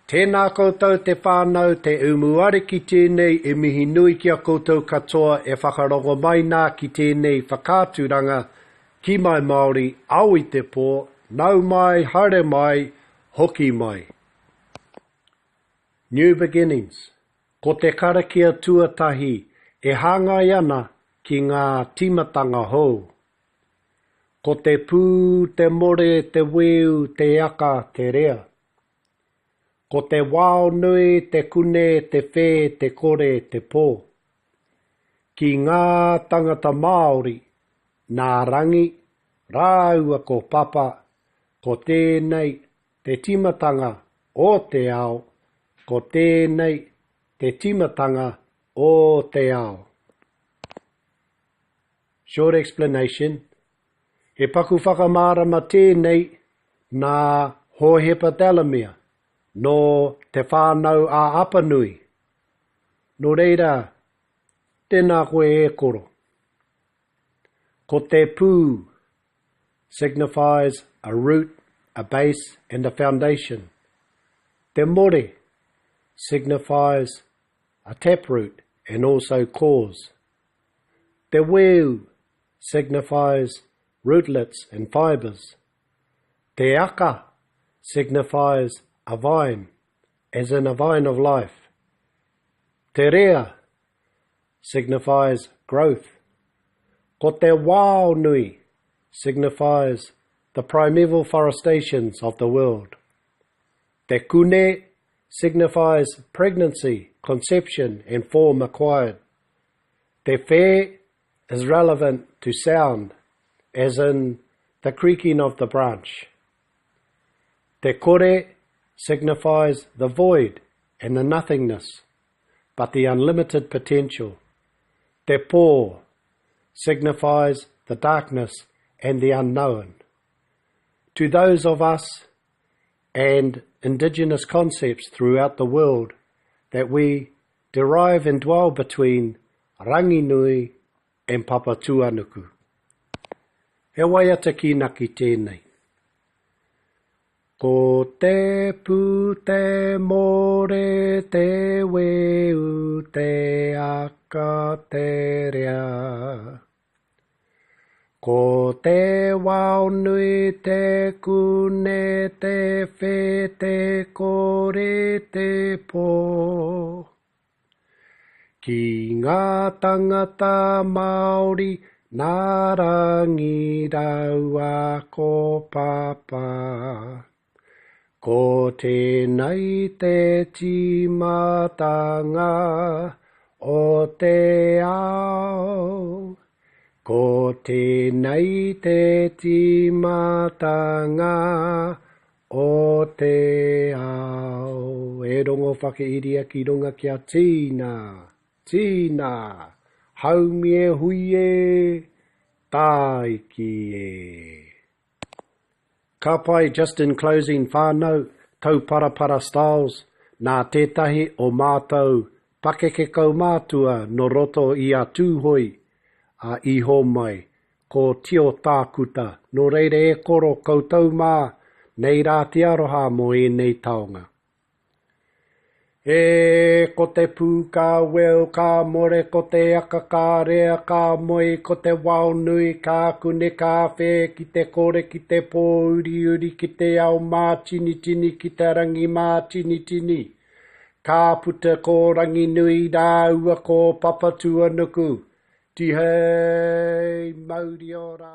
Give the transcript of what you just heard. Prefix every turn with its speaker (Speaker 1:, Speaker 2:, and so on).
Speaker 1: Tēnā koutou te whānau, te Umuariki tēnei e mihi nui ki a koutou katoa e whakarongo mai nā ki tēnei whakaaturanga ki My Māori, ao i te pō, nau mai, haere mai, hoki mai. New beginnings. Ko te karakia tuatahi e hāngai ana ki ngā tīmatanga hou. Ko te pū, te more, te weu, te aka, te rea. Ko te wao nui, te kune, te whē, te kore, te pō. Ki ngā tangata Māori, nā Rangi rāua ko Papa, ko tēnei te tīmatanga o te ao, ko tēnei te tīmatanga o te ao. Short explanation, He paku whakamārama tēnei nā Hōhepa Delamere, nō Te Whānau a Apanui. Nō reira, tēnā koe e koro. Ko te pū signifies a root, a base and a foundation. Te more signifies a taproot and also cause. Te weu signifies rootlets and fibres. Te aka signifies a vine, as in a vine of life. Te rea signifies growth. Ko te wao nui signifies the primeval forestations of the world. Te kune signifies pregnancy, conception and form acquired. Te whē is relevant to sound, as in the creaking of the branch. Te kore signifies the void and the nothingness, but the unlimited potential. Te pō signifies the darkness and the unknown. To those of us and indigenous concepts throughout the world that we derive and dwell between Ranginui and Papatūānuku. He waiata kīnaki tēnei. Ko te pū te more te weu te aka te rea. Ko te wao nui te kune te whē te kore te pō. Ki ngā tangata Māori nā Rangi rāua ko Papa. Ko tēnei te tīmatanga o te ao. Ko tēnei te tīmatanga O te ao e rongo whakairia ki runga kia tīna, tīna, haumi e hui e, tāiki e. Ka pai just in closing whānau, tauparapara styles, nā tētahi o mātou pakeke kaumātua nō roto i a Tūhoe a i hōmai Ko Tio Tākuta, nō reira e koro koutou mā, nei rā te aroha mō ēnei taonga. E, ko te pū ka weu ka more ko te aka ka rea ka moe ko te wao nui ka kune ka whē ki te kore ki te pōuriuri ki te ao mātinitini ki te rangi mātinitini ka puta ko Ranginui rāua ko Papatūānuku Tihei mauri ora!